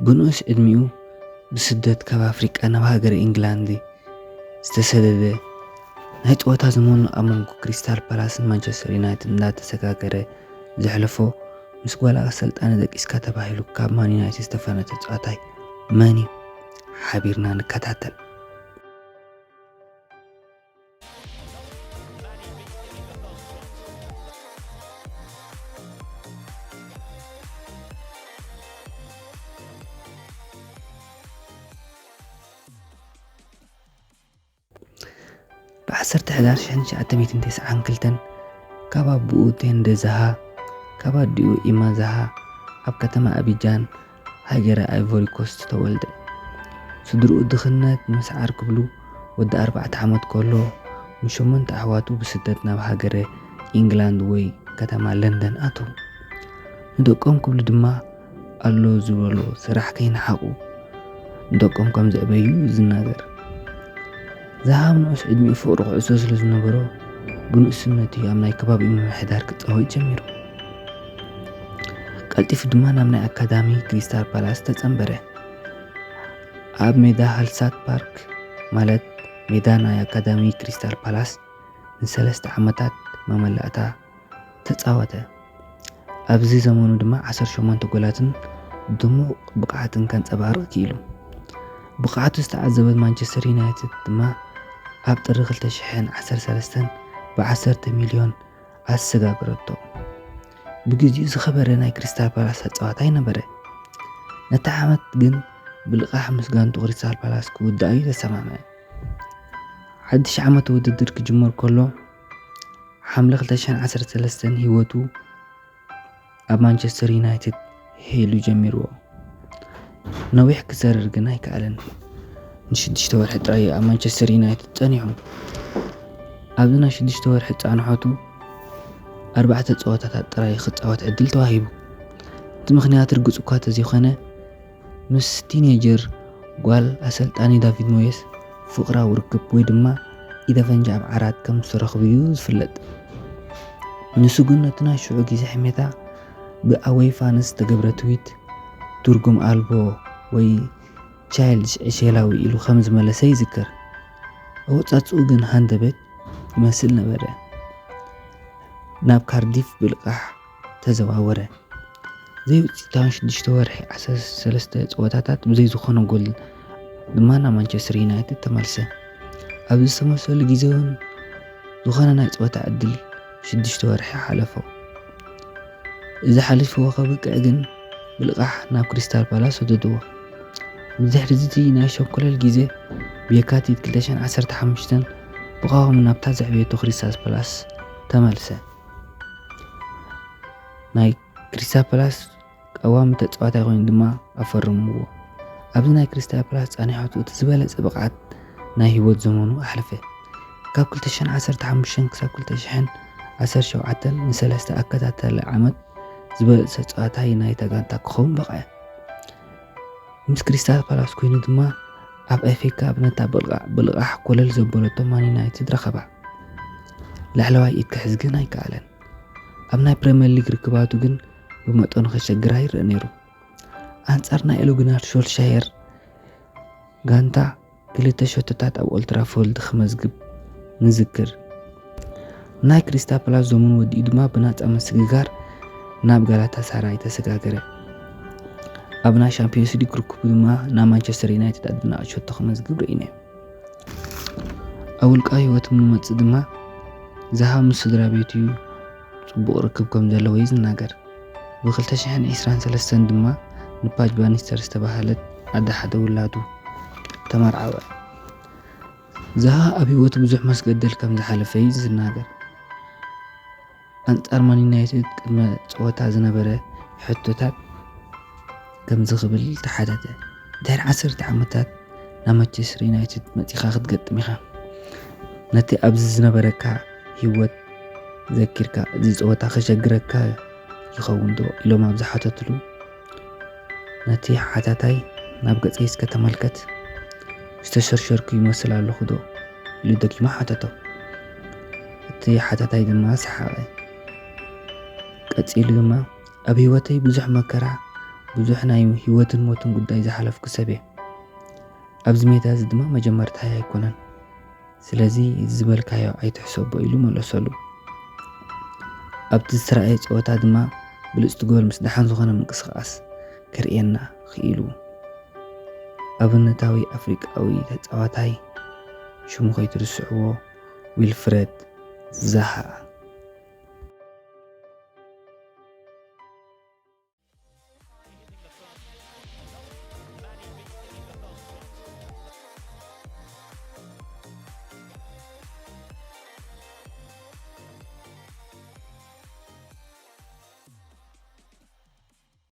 ብንኡስ ዕድሚኡ ብስደት ካብ ኣፍሪቃ ናብ ሃገረ ኢንግላንድ ዝተሰደደ፣ ናይ ጸወታ ዘመኑ ኣብ መንጎ ክሪስታል ፓላስን ማንቸስተር ዩናይትድ እንዳተሰጋገረ ዘሕለፎ፣ ምስ ጓል ኣሰልጣኒ ደቂስካ ተባሂሉ ካብ ማን ዩናይትድ ዝተፈነተ ተጻዋታይ መን እዩ? ሓቢርና ንከታተል። ብ ዓሰርተ ሕዳር ሽሕን ትሽዓተ ሚእትን ተስዓን ክልተን ካብ ኣቦኡ ቴንደ ዛሃ፣ ካብ ኣዲኡ ኢማ ዛሃ ኣብ ከተማ ኣቢጃን ሃገረ ኣይቮሪ ኮስት ተወልደ። ስድርኡ ድኽነት ንምስዓር ክብሉ ወዲ ኣርባዕተ ዓመት ከሎ ምስ ሸሞንተ ኣሕዋቱ ብስደት ናብ ሃገረ ኢንግላንድ ወይ ከተማ ለንደን ኣተዉ። ንደቆም ክብሉ ድማ ኣሎ ዝበሎ ስራሕ ከይነሓቑ ንደቆም ከም ዘዕበዩ እዩ ዝናገር። ዛሃ ኣብ ንኡስ ዕድሚኡ ፍቕሪ ኩዕሶ ስለ ዝነበሮ ብንእስነቱ እዩ ኣብ ናይ ከባቢኡ ምምሕዳር ክጻወት ጀሚሩ። ቀልጢፉ ድማ ናብ ናይ ኣካዳሚ ክሪስታል ፓላስ ተጸንበረ። ኣብ ሜዳ ሃልሳት ፓርክ ማለት ሜዳ ናይ ኣካዳሚ ክሪስታል ፓላስ ንሰለስተ ዓመታት መመላእታ ተጻወተ። ኣብዚ ዘመኑ ድማ ዓሰርተ ሸሞንተ ጎላትን ድሙቕ ብቕዓትን ከንጸባርቕ ክኢሉ። ብቕዓቱ ዝተዓዘበት ማንቸስተር ዩናይትድ ድማ ኣብ ጥሪ ክልተ ሽሕን ዓሰርተ ሰለስተን ብ ዓሰርተ ሚልዮን ኣሰጋገረቶ። ብግዜኡ ዝኸበረ ናይ ክሪስታል ፓላስ ተጻዋታይ ነበረ። ነቲ ዓመት ግን ብልቓሕ ምስ ጋንቱ ክሪስታል ፓላስ ክውዳእ እዩ ተሰማምዐ። ሓድሽ ዓመት ውድድር ክጅመር ከሎ ሓምለ ክልተ ሽሕን ዓሰርተ ሰለስተን ህይወቱ ኣብ ማንቸስተር ዩናይትድ ሄሉ ጀሚርዎ። ነዊሕ ክዘርር ግን ኣይከኣለን። ንሽዱሽተ ወርሒ ጥራይ ኣብ ማንቸስተር ዩናይትድ ጸኒሑ። ኣብዚ ናይ ሽዱሽተ ወርሒ ጻንሖቱ ኣርባዕተ ጸወታታት ጥራይ ክጻወት ዕድል ተዋሂቡ። እቲ ምኽንያት ርግጽ እኳ ተዘይኮነ፣ ምስ ቲኔጀር ጓል ኣሰልጣኒ ዳቪድ ሞየስ ፍቕራዊ ርክብ ወይ ድማ ኢደ ፈንጂ ኣብ ዓራት ከም ዝተረኽቡ እዩ ዝፍለጥ። ንሱ ግን ነቲ ናይ ሽዑ ግዜ ሕሜታ ብኣወይ ፋንስ ዝተገብረ ትዊት ትርጉም ኣልቦ ወይ ቻይልድሽ ዕሼላዊ ኢሉ ከም ዝመለሰ ይዝከር። ኣወጻጽኡ ግን ሃንደበት ይመስል ነበረ። ናብ ካርዲፍ ብልቓሕ ተዘዋወረ። ዘይውጽኢታውን ሽዱሽተ ወርሒ ዓሰርተ ሰለስተ ጸወታታት ብዘይ ዝኾነ ጎል ድማ ናብ ማንቸስተር ዩናይትድ ተመልሰ። ኣብዚ ዝተመልሰሉ ግዜ እውን ዝኾነ ናይ ጸወታ ዕድል ሽዱሽተ ወርሒ ሓለፎ። እዚ ሓሊፍዎ ከብቅዕ ግን ብልቓሕ ናብ ክሪስታል ፓላስ ሰደድዎ። ብድሕሪ እዚ ናይ ሸኮለል ግዜ ብየካቲት ክልተ ሽሕን ዓሰርተ ሓሙሽተን ብቐዋሚ ናብታ ዘዕበየቶ ክሪስታል ፓላስ ተመልሰ። ናይ ክሪስታል ፓላስ ቀዋሚ ተጻዋታይ ኮይኑ ድማ ኣፈረምዎ። ኣብዚ ናይ ክሪስታል ፓላስ ጻኒሖቱ እቲ ዝበለጸ ብቕዓት ናይ ህይወት ዘመኑ ኣሕለፈ። ካብ ክልተ ሽሕን ዓሰርተ ሓሙሽተን ክሳብ ክልተ ሽሕን ዓሰርተ ሸውዓተን ንሰለስተ ኣከታታሊ ዓመት ዝበለጸ ተጻዋታይ ናይታ ጋንታ ክኸውን በቕዐ። ምስ ክሪስታል ፓላስ ኮይኑ ድማ ኣብ ኤፍ ኤ ካፕ ነታ ብልቓ-፣ ብልቓሕ ኮለል ዘበለቶ ማን ዩናይትድ ረኸባ። ላዕለዋይ ኢድ ክሕዝ ግን ኣይከኣለን። ኣብ ናይ ፕሪምየር ሊግ ርክባቱ ግን ብመጠኑ ከሸግር ኣይረአ ነይሩ። ኣንጻር ናይ ኦለ ጉናር ሶልሻየር ጋንታ ክልተ ሸቶታት ኣብ ኦልትራፎርድ ክመዝግብ ንዝክር። ናይ ክሪስታል ፓላስ ዘመኑ ወዲኡ ድማ ብናጻ ምስግጋር ናብ ጋላታሳራይ ተሰጋገረ። ኣብ ናይ ሻምፒዮንስ ሊግ ርክቡ ድማ ናብ ማንቸስተር ዩናይትድ ኣደናቂ ሸቶ ክመዝግብ ርኢናዮ። ኣብ ውልቃዊ ህይወቱ ንመጽእ ድማ ዛሃ ምስ ስድራ ቤቱ ጽቡቕ ርክብ ከም ዘለዎ እዩ ዝናገር። ብ ክልተ ሽሕን ዕስራን ሰለስተን ድማ ንፓጅ ባኒስተር ዝተባህለት ኣደ ሓደ ውላዱ ተመርዓወ። ዛሃ ኣብ ህይወቱ ብዙሕ መስገደል ከም ዝሓለፈ እዩ ዝናገር። ኣንጻር ማን ዩናይትድ ቅድመ ጸወታ ዝነበረ ሕቶታት ከምዚ ክብል ተሓተተ። ድሕሪ ዓሰርተ ዓመታት ናብ ማንቸስተር ዩናይትድ መጺኻ ክትገጥም ኢኻ። ነቲ ኣብዚ ዝነበረካ ህይወት ዘኪርካ፣ እዚ ጸወታ ከሸግረካ ይኸውን ዶ? ኢሎም ኣብ ዝሓተትሉ፣ ነቲ ሓታታይ ናብ ገጸይ እስከ ተመልከት፣ ዝተሸርሸርኩ ይመስል ኣለኹ ዶ? ኢሉ ደጊሙ ሓተቶ። እቲ ሓታታይ ድማ ሰሓቐ። ቀጺሉ ድማ፣ ኣብ ህይወተይ ብዙሕ መከራ ብዙሕ ናይ ህይወትን ሞትን ጉዳይ ዝሓለፍኩ ሰብ እየ። ኣብዚ ሜዳ እዚ ድማ መጀመርታይ ኣይኮነን። ስለዚ ዝበልካዮ ኣይትሕሰቦ ኢሉ መለሰሉ። ኣብቲ ዝተራእየ ጸወታ ድማ ብልጽቲ ጎል ምስ ደሓን ዝኾነ ምንቅስቓስ ከርእየና ክኢሉ። ኣብነታዊ ኣፍሪቃዊ ተጻዋታይ ሽሙ ከይትርስዕዎ፣ ዊልፍረድ ዛሃ።